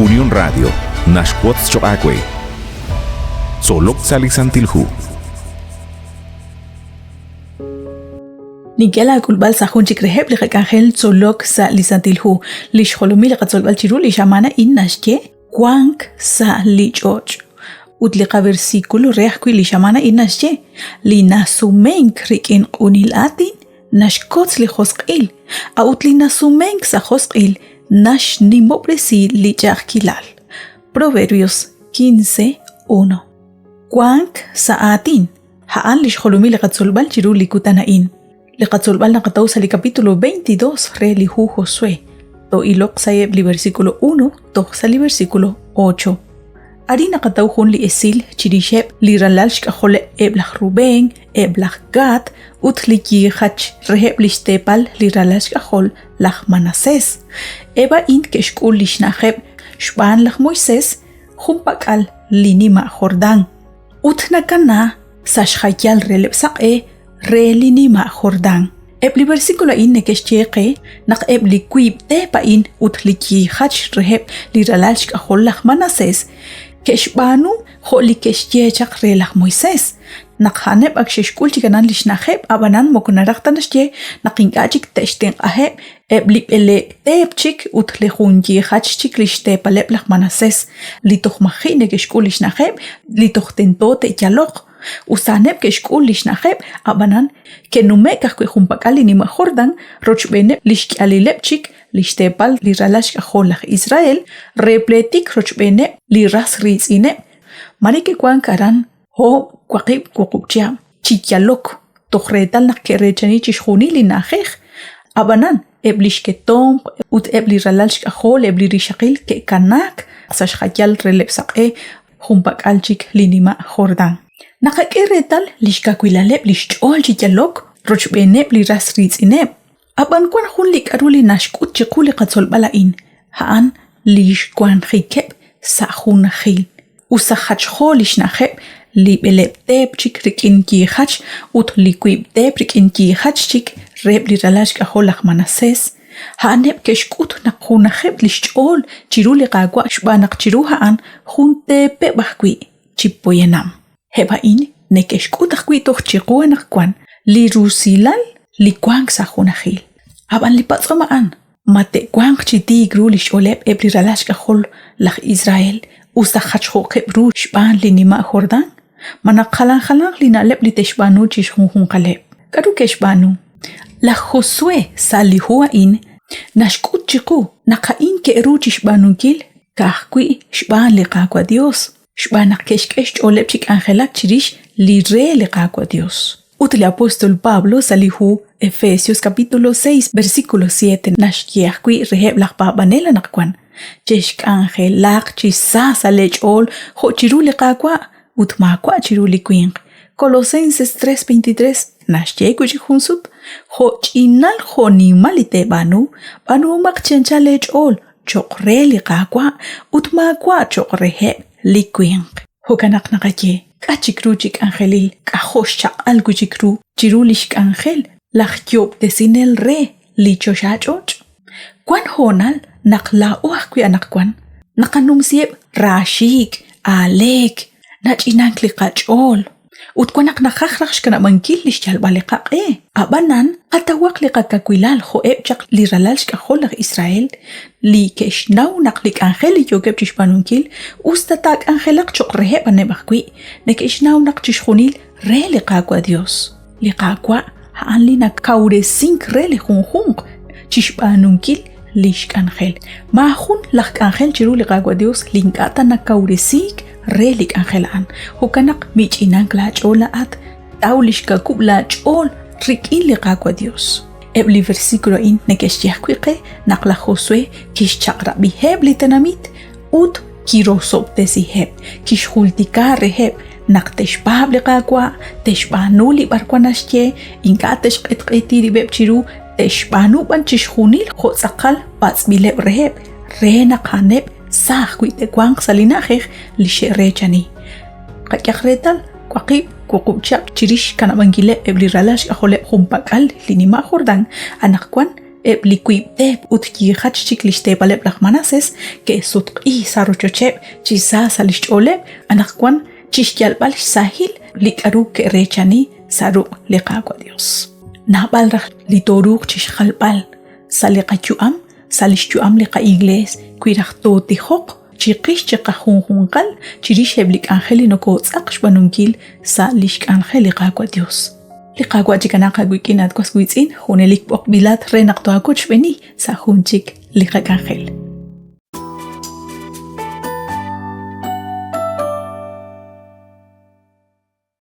Unión Radio naxwotz choq' aawe. Tzolok sa' li Santil Hu. Nink'e laak'ulb'al sa' jun chik reheb' li qak'anjel tzolok sa' li Santil Hu. Li xjolomil li qatzolb'al chiru li xamaan a'in naxye wank sa' li ch'och'. Ut li qaversículo re ajwi' li xamaan a'in naxye li nasumenk rik'in q'unil aatin naxkotz li josq'il, a'ut li nasumenk sa' josq'il naxnimob'resi li ch'a'ajkilal. Proverbios 15:1 Wank sa' aatin, a'an li xjolomil li qatzolb'al chiru li kutan a'in. Li qatzolb'al naqataw sa' li capítulo 22 re li hu Josué. Too'iloq sa'eb' li versículo 1 toj sa' li versículo 8. Arin naqataw jun li esil chirixeb' li ralal xk'ajoleb' eb' laj Rubén, eb' laj Gad ut li yiijach reheb' li xteepal li ralal xk'ajol laj Manasés. Eb' a'in ke'xk'ul li xna'ajeb' xb'aan laj Moisés junpak'al li nima' Jordán ut nakana sa' xjayal releb' saq'e re li nima' Jordán. Eb' li versículo a'in neke'xye qe naq eb' li wiib' teep a'in ut li yiijach reheb' li ralal xk'ajol laj Manasés ke'xb'aanu jo' li ke'xye chaq re laj Moisés, naq a'aneb' ak xe'xk'ul chik anan li xna'ajeb' ab'anan moko naraj ta naxye naq ink'a' chik te'xtenq'aheb' eb' li b'eleeb' teep chik ut li jun yiijach chik li xteepaleb' laj Manasés li toj maji' neke'xk'ul li xna'ajeb' li toj tento te'yaloq. Us a'aneb' ke'xk'ul li xna'ajeb', ab'anan ke'nume'k ajwi' junpak'al li nima' Jordán rochb'eeneb' li xk'ihalileb' chik li xteepal li ralal xk'ajol laj Israel re pleetik rochb'eeneb' li ras riitz'ineb'. Mare ke'wank aran oob' waqib' wuqub' chihab' chi yalok toj reetal naq ke'reechani chixjunil li na'ajej. Ab'anan eb' li xketomq ut eb' li ralal xk'ajol eb' li rixaqil ke'kanaak sa' xjayal releb' saq'e junpak'al chik li nima' Jordán. Naqak'e reetal li xkawilaleb' li xch'ool chi yalok rochb'eeneb' li ras riitz'ineb'. Ab'an wank jun li k'aru li naxk'ut chiqu li qatzolb'al a'in, a'an li xwanjikeb' sa' junajil. Us sa jachjo li xna'ajeb' li b'eleeb' teep chik rik'in yiijach ut li wiib' teep rik'in yiijach chik reheb' li ralal xk'ajol laj Manasés, a'aneb' ke'xk'ut naq junajeb' li xch'ool chiru li Qaawa' xb'aan naq chiru a'an jun teepeb' ajwi' chi poyanam. Eb' a'in neke'xk'ut ajwi' toj chiqu anaqwan li rusilal li wank sa' junajil. Ab'an li patz'om a'an, ma te'wanq chi tiik ru li xch'ooleb' eb' li ralal xk'ajol laj Israel us ta jachjo'qeb' ru xb'aan li nima' Jordán? Ma naq jalan jalanq li na'leb' li te'xb'aanu chi xjunjunqaleb'? K'aru ke'xb'aanu? Laj Josué sa' li hu a'in naxk'ut chiqu naq a'in ke'ru chi xb'aanunkil ka'ajwi' xb'aan li Qaawa' Yos, xb'aan naq ke'xk'e xch'ooleb' chi k'anjelak chirix li re li Qaawa' Yos. Ut li apóstol Pablo sa' li hu Efesios capítulo 6 versículo 7 naxye ajwi' reheb' laj paab'anel anaqwan, Chexk'anjelaq chi sa sa' leech'ool jo' chiru li Qaawa' ut maawa' chiru li winq. Colosenses 3:23 naxye wi' chik jun sut, Jo' ch'inal jo' nimal li teeb'aanu, b'aanuhomaq chi anchal eech'ool cho'q re li Qaawa' ut maawa' cho'q reheb' li winq. Jo'kan naq naqaye, k'a' chik ru chi k'anjelil k'ajo' xchaq'al wi' chik ru chiru li xk'anjel laj Yoob'tesinel re li choxach'och'? Wank hoonal naq laa'o ajwi' anaqwan naqanumsiheb' raaxiik', aaleek, nach'inank li qach'ool. Ut wan naq naqaj raj xkanab'ankil li xyalb'al li qaq'e. Ab'anan, qatawaq li qakawilal jo'eb' chaq li ralal xk'ajol laj Israel li ke'xnaw naq li k'anjel li yookeb' chi xb'aanunkil us ta taak'anjelaq cho'q reheb' aneb' ajwi', neke'xnaw naq chixjunil re li Qaawa' Dios. Li Qaawa' a'an li nakawresink re li junjunq chi xb'aanunkil li xk'anjel. Maajun laj k'anjel chiru li Qaawa' Dios li ink'a' ta nakawresiik re li k'anjel a'an. Jo'kan naq mich'inank laach'ool laa'at, taw li xkakub' laach'ool rik'in li Qaawa' Dios. Eb' li versículo a'in neke'xye ajwi' qe naq laj Josué kixchaq'rab'iheb' li tenamit ut kirosob'tesiheb', kixjultika reheb' naq te'xpaab' li Qaawa', te'xb'aanu li b'arwan naxye, ink'a' te'xq'etq'eti rib'eb' chiru, te'xb'aanu b'an chixjunil jo' tz'aqal patz'b'ileb' reheb' re naq a'aneb' sa ajwi' te'wanq sa' li na'ajej li xe'reechani. Qak'ehaq reetal waqib' wuqub' chihab' chirix xkanab'ankileb' eb' li ralal xk'ajoleb' junpak'al li nima' Jordán, anaqwan. Eb' li wiib' teep ut yiijach chik li xteepaleb' laj Manases ke'sutq'i sa' rochocheb' chi sa sa' li xch'ooleb' anaqwan chi xyalb'al xsahil li k'aru ke'reechani sa' ruq' li Qaawa' Yos. Naab'al raj li tooruuq chi xjalb'al sa' li qayu'am, sa' li xyu'am li qa'iglees wi raj tootijoq chiqix chiqajunjunqal chirix eb' li k'anjel li nokootz'aq xb'aanunkil sa' li xk'anjel li Qaawa' Yos. Li Qaawa' chikanaaq aawik'in at was wiitz'in, junelik b'oqb'ilat re naq too'awochb'eeni sa' jun chik li qak'anjel.